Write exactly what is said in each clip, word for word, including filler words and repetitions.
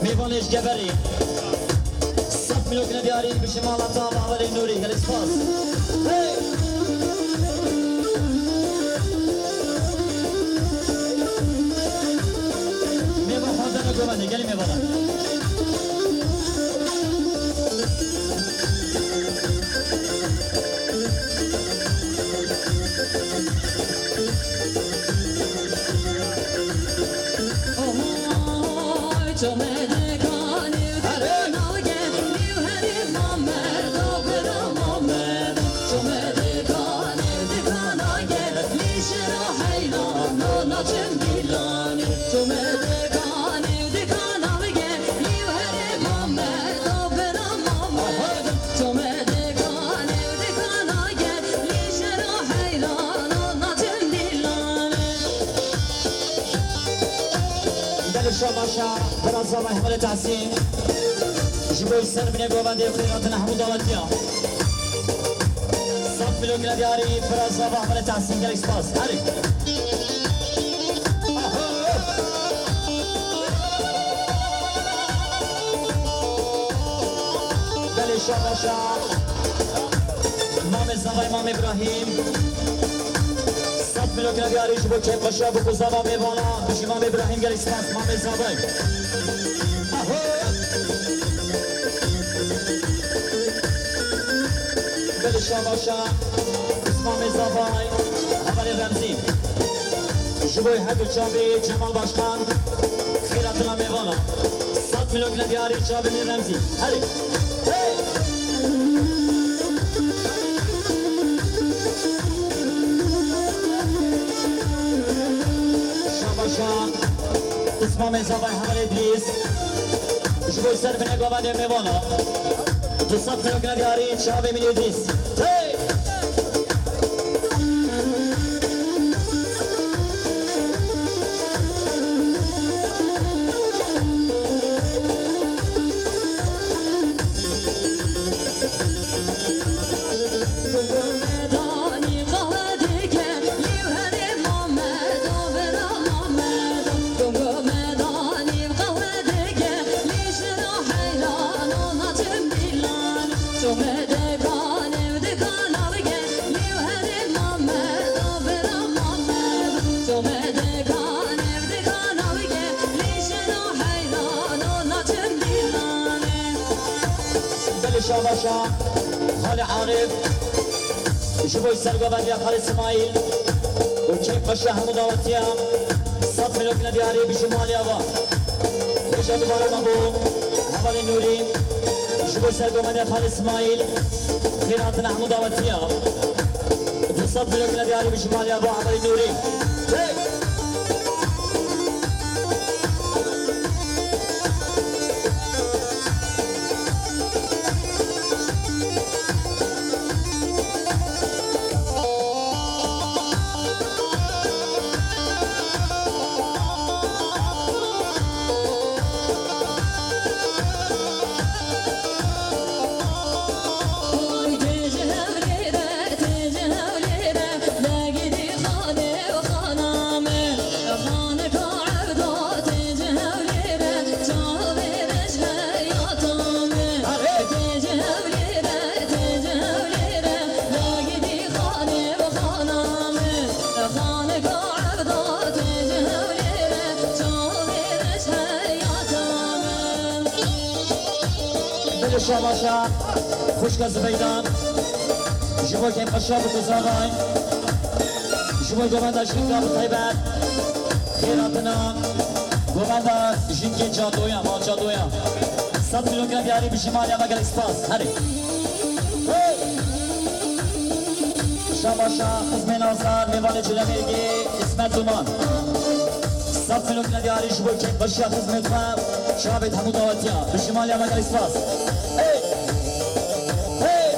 Mêvanê ji Geverê. Sed milyon diyarî bi şima lata Bawerê Nûrî. Gelek spas. Hey! Mêvan xwendana govendê, gelî mêvana. Gelê şabaşa, bira zava Hevalê Tahsîn. Ji bo ser binê govendê xêr hatin hemû dawetiya. Sed milyon diyarî, bira zava Hevalê Tahsîn, gelek spas. Herî. Belê şabaşa. Mamê Zavay, Mamê Îbrahîm. Sed milyon diyarî ji bo kêfxweşiya bû ku zava mêvana. Bijî Mamê Îbrahîm, gelek spas Mamê Zavay. Aho! Belê şabaşa. Mamê Zavay, Hevalê Remzî. Ji bo her du çavê Cemal Başkan, xêr hatina mêvana. Sed milyon diyarî çavê min Remzî. Herî. Hey! Şabaşa. Mamê Zavay, Hevalê Îdrîs. Ji bo ser binê govendê mêvana. Du sed milyon diyarî çavê min Îdrîs. Hey! Belê şabaşa, Xalê Arif, ji bo sergovendiya Xalê Simayîl û kêfxweşiya hemû dawetiya, sed milyon diyarî bijî malê ava. Hêja dubare me bo Hevalê Nûrî, ji bo sergovendiya Xalê Simayîl, xêr hatina hemû dawetiya. Du sed milyon diyarî bijî malê ava Hevalê Nûrî. Hey! Belê şabaşa xwişka Zibeyda, ji bo kêfxweşiya bi ku zavay, ji bo govenda jinka bi taybet, xêr hatina govenda jinkê Cadoya, mal Cadoya. Sed milyon diyarî bijî malê ava, gelek spas. Herî. Şabaşa xizmên azad, mêvanê Cilemêrgê, Îsmet Duman. Sed milyon diyarî ji bo kêfxweşiya xizmên xwe, çavêt hemû dawetiya. Bijî malê ava, gelek spas. Hey! Hey!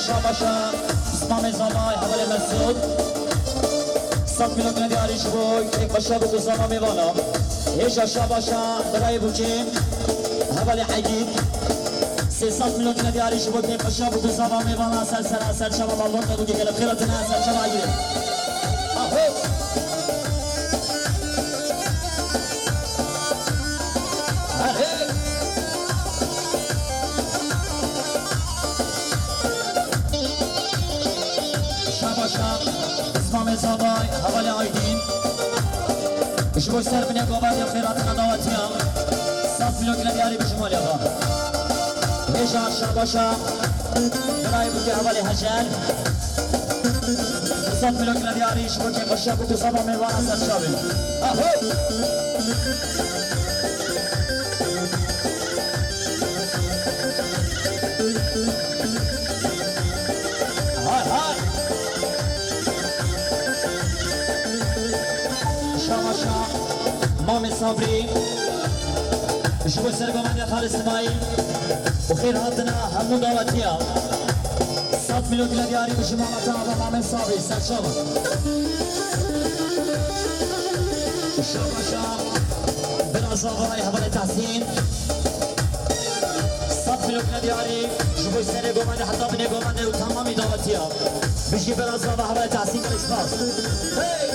Şabaşa Mamê Zavay, hevalê Mesûd. Sed milyon diyarî ji bo kêfxweşiya bûk û zava mêvana. Hêja şabaşa birayê bûkê, hevalê Egîd. Sê sed milyon diyarî ji bo kêfxweşiya bûk û zava mêvana, ser sera, ser çava malbata bûkê gelek xêra tine, ser çava Egîdê. Aho! Her hê! Şabaşa Zimamê Zavay, hevalê Aydîn. Ji bo ser binê gava ya xêratina dawetiya. Sed milyon diyarî bi ji malê va. Hêja şabaşa birayê bûkê hevalê Hecel. Sed milyon diyarî ji bo kêfxweşiya bûk û zava mêvana ser çavê. Aho! Hay hay! Şabaşa Mamê Sabrî. Ji bo sergomendê Xalid Simayîl û xêr hatina hemû dawetiya. Sed milyon diyarî bi ji mama te ava Mamê Sabrî, serçava. Şabaşa Bira Zavay, hevalê Tahsîn. Sed milyon diyarî ji bo serê gomendê heta binê gomendê û temamî dawetiya. Bijî Bira Zava, hevalê Tahsîn, gelek spas. Hey!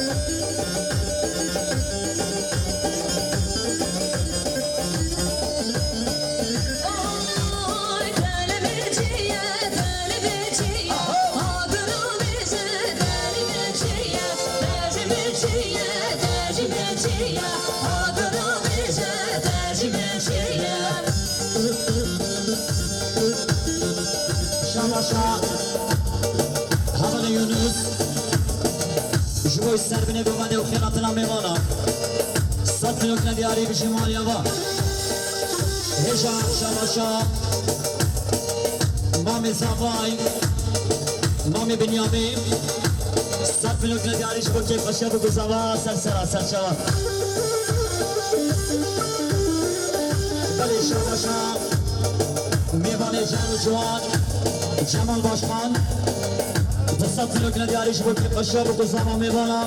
Şabaşa hevalê Yunus. Ji bo ser binê gomendê û xêratina mêvana. Sed milyon diyarî bi ji maliya va. Hêja şabaşa Mamê Zavay, Mamê Binyamîn. Sed milyon diyarî ji bo kêfxweşiya bûk û zava, ser sera, ser çava. Belê şabaşa mêvanê can û ciwan Cemal Başkan. Du sed milyon diyarî ji bo kêfxweşiya bûk û zava mêvana.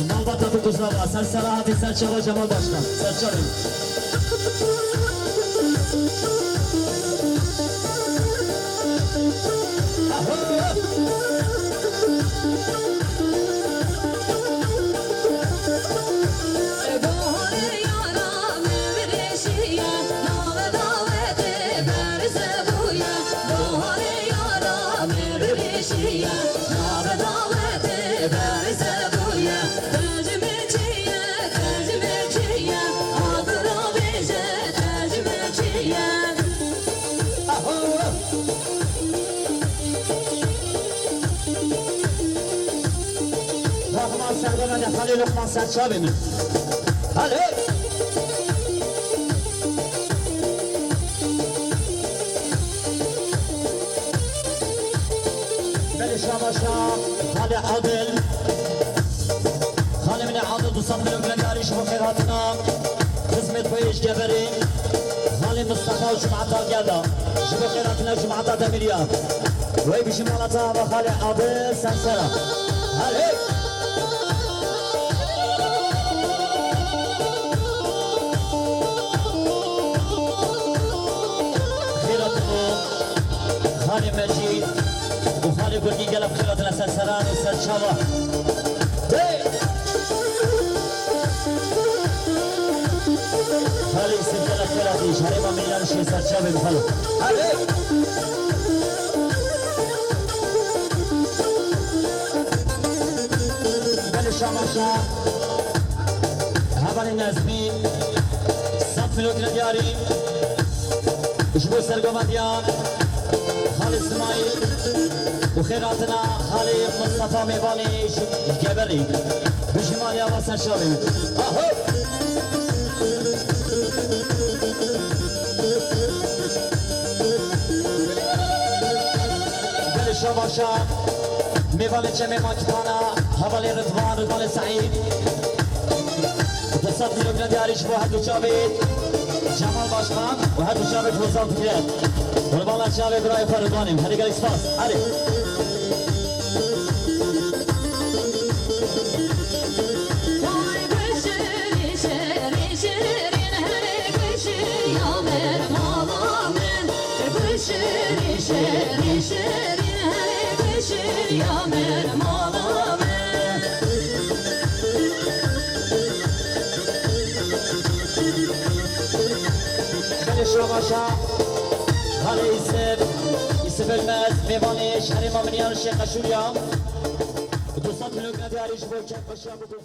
Malbata bûk û zava, ser sera hatî, ser çava Cemal Başkan. Ser çavê. Rahman Serdar, Halil Lokman Serçavê min. Halil! Belê şabaşa, Xalê Adil. Xalê min ê Adil, du sed milyon milyarî ji bo xêrhatina xizmêt xwe yê ji Geverê. Xalê Mistefa û cemaeta gel de. Ji bo xêrhatina cemaeta Demiriya. Wey bijî mala te ava Xalê Adil, ser sera. Her hey! Xêra te bo Xalê Mecîd û Xalê Gurgî gelek xêra tine ser seran û ser çava. Hey! Xalê Yusuf gelek xêra tine ji herêma Mîranişê ser çavê bi xalo. Her hey! Belê şamaşa. Hevalê Nezmî, sed milyon diyarî. Ji bo sergovendiya Xalê Simayîl û xêrhatina Xalê Mistefa Mêvanê ji Geverê. Bijî maliya va ser çavê. Aho! Belê şabaşa. Mêvanê çemê Makitana, hevalê Ridvan, Ridvanê Seîd. Du sed milyon diyarî ji bo her du çavê. Cemal Başkan û her du çavê pozan fikret. Qurban çavê birayê xwe Ridwanê. Herê gelek spas. Erê. Vay guşirî şirî şirîn herê guşirî ya min mala min. Guşirî şirî şirîn herê guşirî ya min mala min. Belê şabaşa. Halê Îsif. Îsif Ölmez, mêvanê şerê Maminiyan Şêxeşûriya. Du sed kîlometre diyarî ji bo kêfxweşiya ku tu